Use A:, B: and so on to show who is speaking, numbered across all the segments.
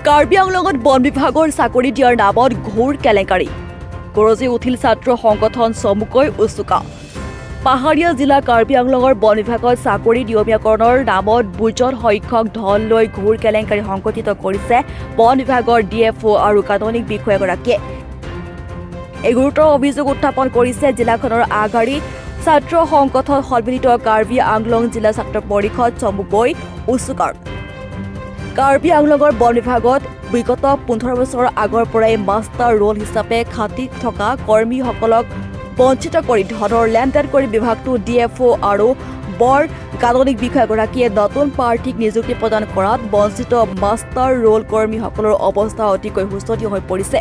A: কাৰ্বি আংলঙত বন বিভাগৰ চাকৰি দিয়াৰ নামত ঘোৰ কেলেংকাৰী। গৰজি উঠিল ছাত্ৰ সংগঠন চমুকৈ উচুকা। পাহাৰীয়া জিলা কাৰ্বি আংলঙৰ বন বিভাগত চাকৰি নিয়মীয়াকৰণৰ নামত বুজন সংখ্যক ধন লৈ ঘোৰ কেলেংকাৰী সংঘটিত কৰিছে বন বিভাগৰ ডিএফঅ' আৰু গাণনিক বিষয়াগৰাকীয়ে। এই গুৰুতৰ অভিযোগ উত্থাপন কৰিছে জিলাখনৰ আগশাৰী ছাত্ৰ সংগঠন সন্মিলিত কাৰ্বি আংলং জিলা ছাত্ৰ পৰিষদ চমুকৈ উচুকাৰ। কাৰ্বি আংলঙৰ বন বিভাগত বিগত 15 বছৰৰ আগৰ পৰাই মাষ্টাৰ ৰোল হিচাপে খাটি থকা কৰ্মীসকলক বঞ্চিত কৰি ধনৰ লেনদেন কৰি বিভাগটো ডিএফঅ' আৰু বৰ গাণনিক বিষয়াগৰাকীয়ে নতুন প্ৰাৰ্থীক নিযুক্তি প্ৰদান কৰাত বঞ্চিত মাষ্টাৰ ৰোল কৰ্মীসকলৰ অৱস্থা অতিকৈ শোচনীয় হৈ পৰিছে।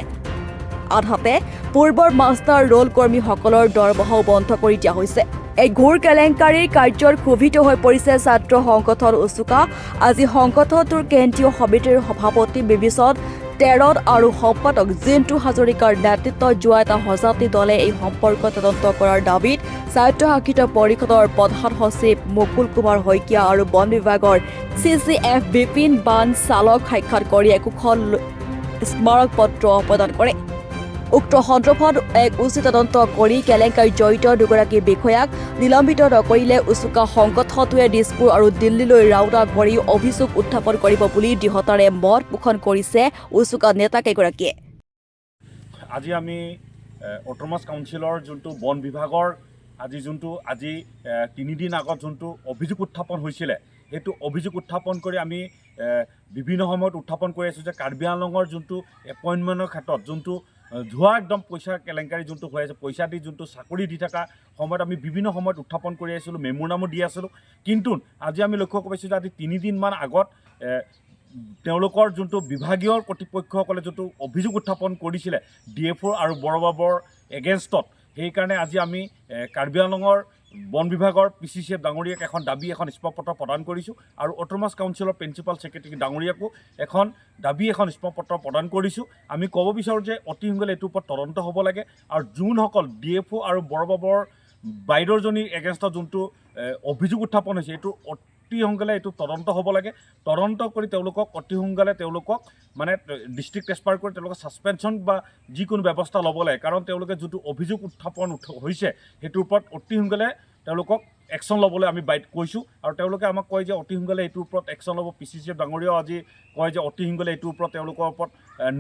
A: আনহাতে পূৰ্বৰ মাষ্টাৰ ৰোল কৰ্মীসকলৰ দৰমহাও বন্ধ কৰি দিয়া হৈছে। এই ঘোৰ কেলেংকাৰীৰ কাৰ্যত ক্ষোভিত হৈ পৰিছে ছাত্ৰ সংগঠন উচুকা। আজি সংগঠনটোৰ কেন্দ্ৰীয় সমিতিৰ সভাপতি বিবিচন টেৰন আৰু সম্পাদক জিন্টু হাজৰিকাৰ নেতৃত্বত যোৱা এটা সজাতি দলে এই সম্পৰ্কত তদন্ত কৰাৰ দাবীত স্বায়ত্তশাসিত পৰিষদৰ প্ৰধান সচিব মুকুল কুমাৰ শইকীয়া আৰু বন বিভাগৰ চিচিএফ বিপিন বান চালক সাক্ষাৎ কৰি একোখন স্মাৰক পত্ৰ প্ৰদান কৰে। উক্ত সন্দৰ্ভত এক উচিত তদন্ত কৰি কেলেংকাৰীত জড়িত দুগৰাকী বিষয়াক নিলম্বিত নকৰিলে উচুকা সংগঠনটোৱে দিছপুৰ আৰু দিল্লীলৈ ৰাওনা কৰি অভিযোগ উত্থাপন কৰিব বুলি দৃঢ়তাৰে মত পোষণ কৰিছে উচুকা নেতাকেইগৰাকীয়ে।
B: আজি আমি অট'নমাছ কাউন্সিলৰ যোনটো বন বিভাগৰ আজি যোনটো আজি 3 দিন আগত যোনটো অভিযোগ উত্থাপন হৈছিলে, সেইটো অভিযোগ উত্থাপন কৰি আমি বিভিন্ন সময়ত উত্থাপন কৰি আছোঁ যে কাৰ্বি আংলঙৰ যোনটো এপইণ্টমেণ্টৰ ক্ষেত্ৰত যোনটো ধোৱা একদম পইচা কেলেংকাৰী যোনটো হৈ আছে, পইচা দি যোনটো চাকৰি দি থকা সময়ত আমি বিভিন্ন সময়ত উত্থাপন কৰি আছিলোঁ, মেমোৰাণ্ডামো দি আছিলোঁ। কিন্তু আজি আমি লক্ষ্য কৰিছোঁ যে আজি 3 দিনমান আগত তেওঁলোকৰ যোনটো বিভাগীয় কৰ্তৃপক্ষসকলে যোনটো অভিযোগ উত্থাপন কৰিছিলে ডিএফঅ' আৰু বৰবাবৰ এগেইনষ্টত, সেইকাৰণে আজি আমি কাৰ্বি আংলঙৰ বন বিভাগৰ পিচিচিএফ ডাঙৰীয়াক এখন দাবী এখন স্মাৰকপত্ৰ প্ৰদান কৰিছোঁ আৰু অট'নমাছ কাউন্সিলৰ প্ৰিন্সিপাল ছেক্ৰেটাৰী ডাঙৰীয়াকো এখন দাবী এখন স্মাৰকপত্ৰ প্ৰদান কৰিছোঁ। আমি ক'ব বিচাৰোঁ যে অতি সোনকালে এইটোৰ ওপৰত তদন্ত হ'ব লাগে আৰু যোনসকল ডিএফঅ' আৰু বৰবাবৰ বাইদেউজনীৰ এগেইনষ্টত যোনটো অভিযোগ উত্থাপন হৈছে, এইটো অতি সোনকালে এইটো তদন্ত হ'ব লাগে। তদন্ত কৰি তেওঁলোকক অতি সোনকালে তেওঁলোকক মানে ডিষ্ট্ৰিক্ট ট্ৰেন্সফাৰ কৰি তেওঁলোকক ছাছপেনশ্যন বা যিকোনো ব্যৱস্থা ল'ব লাগে। কাৰণ তেওঁলোকে যোনটো অভিযোগ উত্থাপন হৈছে, সেইটোৰ ওপৰত অতি সোনকালে তেওঁলোকক একশ্যন ল'বলৈ আমি বাইট কৈছোঁ আৰু তেওঁলোকে আমাক কয় যে অতি সোনকালে এইটোৰ ওপৰত একশ্যন ল'ব। পিচিচিএফ ডাঙৰীয়াও আজি কয় যে অতি সোনকালে এইটোৰ ওপৰত তেওঁলোকৰ ওপৰত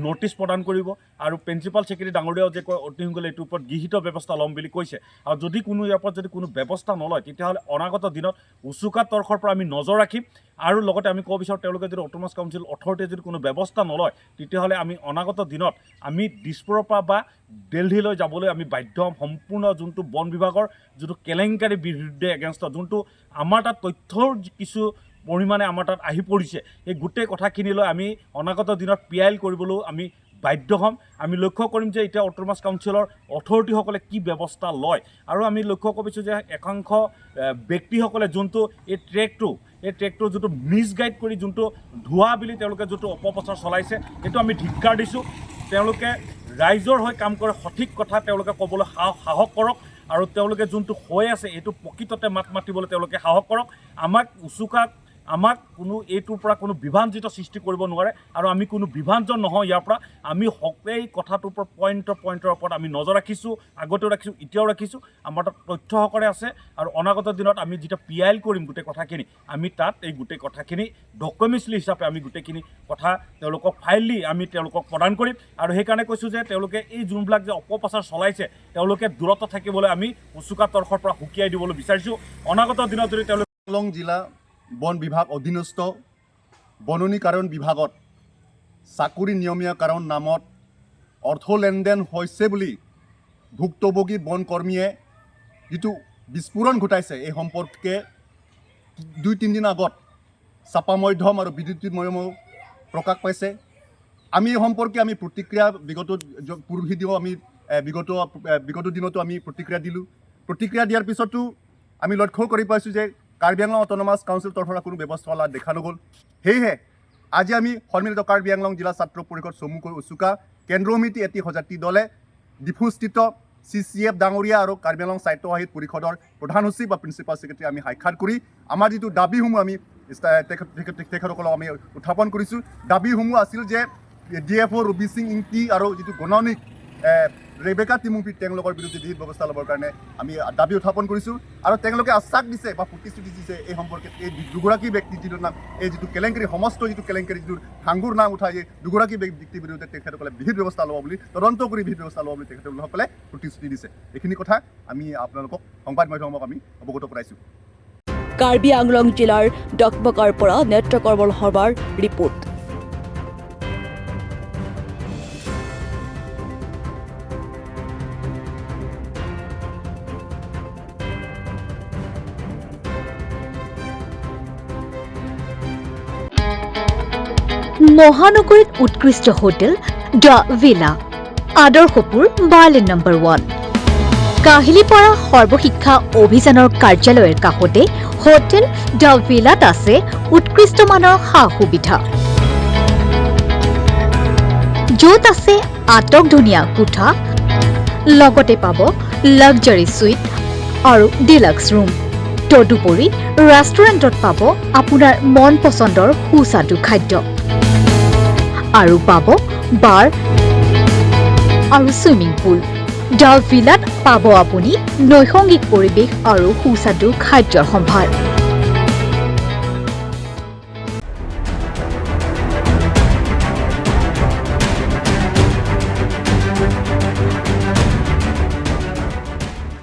B: ন'টিছ প্ৰদান কৰিব আৰু প্ৰিন্সিপাল ছেক্ৰেটাৰী ডাঙৰীয়াও যে কয় অতি সোনকালে এইটোৰ ওপৰত গৃহীত ব্যৱস্থা ল'ম বুলি কৈছে। আৰু যদি কোনো ইয়াৰ ওপৰত যদি কোনো ব্যৱস্থা নলয়, তেতিয়াহ'লে অনাগত দিনত উচুকা তৰফৰ পৰা আমি নজৰ ৰাখিম। আৰু লগতে আমি ক'ব বিচাৰোঁ, তেওঁলোকে যদি অট'নমাছ কাউন্সিল অথৰিটিয়ে যদি কোনো ব্যৱস্থা নলয়, তেতিয়াহ'লে আমি অনাগত দিনত আমি দিছপুৰৰ পৰা বা দিল্লীলৈ যাবলৈ আমি বাধ্য হ'ম। সম্পূৰ্ণ যোনটো বন বিভাগৰ যোনটো কেলেংকাৰী বিৰুদ্ধে এগেইনষ্টত যোনটো আমাৰ তাত তথ্যৰ কিছু পৰিমাণে আমাৰ তাত আহি পৰিছে, এই গোটেই কথাখিনি লৈ আমি অনাগত দিনত পিআইএল কৰিবলৈও আমি বাধ্য হ'ম। আমি লক্ষ্য কৰিম যে এতিয়া অট'নমাছ কাউন্সিলৰ অথৰিটিসকলে কি ব্যৱস্থা লয়। আৰু আমি লক্ষ্য কৰিছোঁ যে একাংশ ব্যক্তিসকলে যোনটো এই ট্ৰেকটো যোনটো মিছগাইড কৰি যোনটো ধোঁৱা বুলি তেওঁলোকে যোনটো অপপ্ৰচাৰ চলাইছে, সেইটো আমি ধিক্কাৰ দিছোঁ। তেওঁলোকে ৰাইজৰ হৈ কাম কৰে, সঠিক কথা তেওঁলোকে ক'বলৈ সাহস কৰক আৰু তেওঁলোকে যোনটো হৈ আছে, এইটো প্ৰকৃততে মাত মাতিবলৈ তেওঁলোকে সাহস কৰক। আমাক উচুকাক আমাক কোনো এইটোৰ পৰা কোনো বিভাঞ্জিত সৃষ্টি কৰিব নোৱাৰে আৰু আমি কোনো বিভাজন নহওঁ ইয়াৰ পৰা। আমি এই কথাটোৰ ওপৰত পইণ্টৰ ওপৰত আমি নজৰ ৰাখিছোঁ, আগতেও ৰাখিছোঁ, এতিয়াও ৰাখিছোঁ। আমাৰ তাত তথ্য সহকাৰে আছে আৰু অনাগত দিনত আমি যেতিয়া পিআইএল কৰিম গোটেই কথাখিনি, আমি তাত এই গোটেই কথাখিনি ডকুমেণ্টছলি হিচাপে আমি গোটেইখিনি কথা তেওঁলোকক ফাইল দি আমি তেওঁলোকক প্ৰদান কৰিম। আৰু সেইকাৰণে কৈছোঁ যে তেওঁলোকে এই যোনবিলাক যে অপপ্ৰচাৰ চলাইছে, তেওঁলোকে দূৰত্ব থাকিবলৈ আমি উচুকা তৰফৰ পৰা সকীয়াই দিবলৈ বিচাৰিছোঁ। অনাগত দিনত যদি তেওঁলোকে
C: আংলং জিলা বন বিভাগ অধীনস্থ বননীকৰণ বিভাগত চাকৰি নিয়মীয়াকৰণ নামত অৰ্থ লেনদেন হৈছে বুলি ভুক্তভোগী বনকৰ্মীয়ে যিটো বিস্ফোৰণ ঘটাইছে, এই সম্পৰ্কে 2-3 দিন আগত ছাপা মাধ্যম আৰু বিদ্যুৎ মাধ্যমেও প্ৰকাশ পাইছে। আমি এই সম্পৰ্কে আমি প্ৰতিক্ৰিয়া বিগত পৰহি দিও আমি বিগত দিনতো আমি প্ৰতিক্ৰিয়া দিলোঁ। প্ৰতিক্ৰিয়া দিয়াৰ পিছতো আমি লক্ষ্য কৰি পাইছোঁ যে কাৰ্বি আংলং অট'নমাছ কাউন্সিল তৰফৰ পৰা কোনো ব্যৱস্থা লোৱা দেখা নগ'ল। সেয়েহে আজি আমি সন্মিলিত কাৰ্বি আংলং জিলা ছাত্ৰ পৰিষদ চমুকৈ উচুকা কেন্দ্ৰ সমিতি এটি সজাতি দলে ডিফুস্থিত চিচিএফ ডাঙৰীয়া আৰু কাৰ্বি আংলং স্বায়ত্তশাসিত পৰিষদৰ প্ৰধান সচিব বা প্ৰিন্সিপাল ছেক্ৰেটাৰী আমি সাক্ষাৎ কৰি আমাৰ যিটো দাবীসমূহ আমি তেখেতসকলক আমি উত্থাপন কৰিছোঁ। দাবীসমূহ আছিল যে ডিএফঅ' ৰবি সিং ইংতি আৰু যিটো গণনিক ৰেবেকা তিমুপি, তেওঁলোকৰ বিৰুদ্ধে বিহিত ব্যৱস্থা ল'বৰ কাৰণে আমি দাবী উত্থাপন কৰিছোঁ। আৰু তেওঁলোকে আশ্বাস দিছে বা প্ৰতিশ্ৰুতি দিছে এই সম্পৰ্কে, এই দুগৰাকী ব্যক্তি যিটোৰ নাম এই যিটো কেলেংকাৰী, সমস্ত যিটো কেলেংকাৰী, যিটো ঢাংগুৰ নাম উঠাই, এই দুগৰাকী ব্যক্তিৰ বিৰুদ্ধে তেখেতসকলে বিহিত ব্যৱস্থা ল'ব বুলি, তদন্ত কৰি বিহিত ব্যৱস্থা ল'ব বুলি তেখেতসকলে প্ৰতিশ্ৰুতি দিছে। এইখিনি কথা আমি আপোনালোকক সংবাদ মাধ্যমক আমি অৱগত কৰাইছোঁ।
A: কাৰ্বি আংলং জিলাৰ ডকমকাৰ পৰা নেত্ৰকৰ্মল শৰ্মাৰ ৰিপৰ্ট।
D: মহানগৰীত উৎকৃষ্ট hotel the villa, আদৰ্শপুৰ, Berlin number 1, Kahilipara সৰ্বশিক্ষা অভিযানৰ কাৰ্যালয়ৰ কাষতে হোটেল the ভিলাত আছে উৎকৃষ্ট মানৰ সা সুবিধা, য'ত আছে আটকধুনীয়া কোঠা, লগতে পাব লাক্সাৰী চুইট আৰু ডিলাক্স ৰুম। তদুপৰি ৰেষ্টুৰেণ্টত পাব আপোনাৰ মন পচন্দৰ সুস্বাদু খাদ্য আৰু পাব বাৰ আৰু চুইমিং পুল। The ভিলাত পাব আপুনি নৈসৰ্গিক পৰিৱেশ আৰু সুস্বাদু খাদ্যৰ সম্ভাৰ।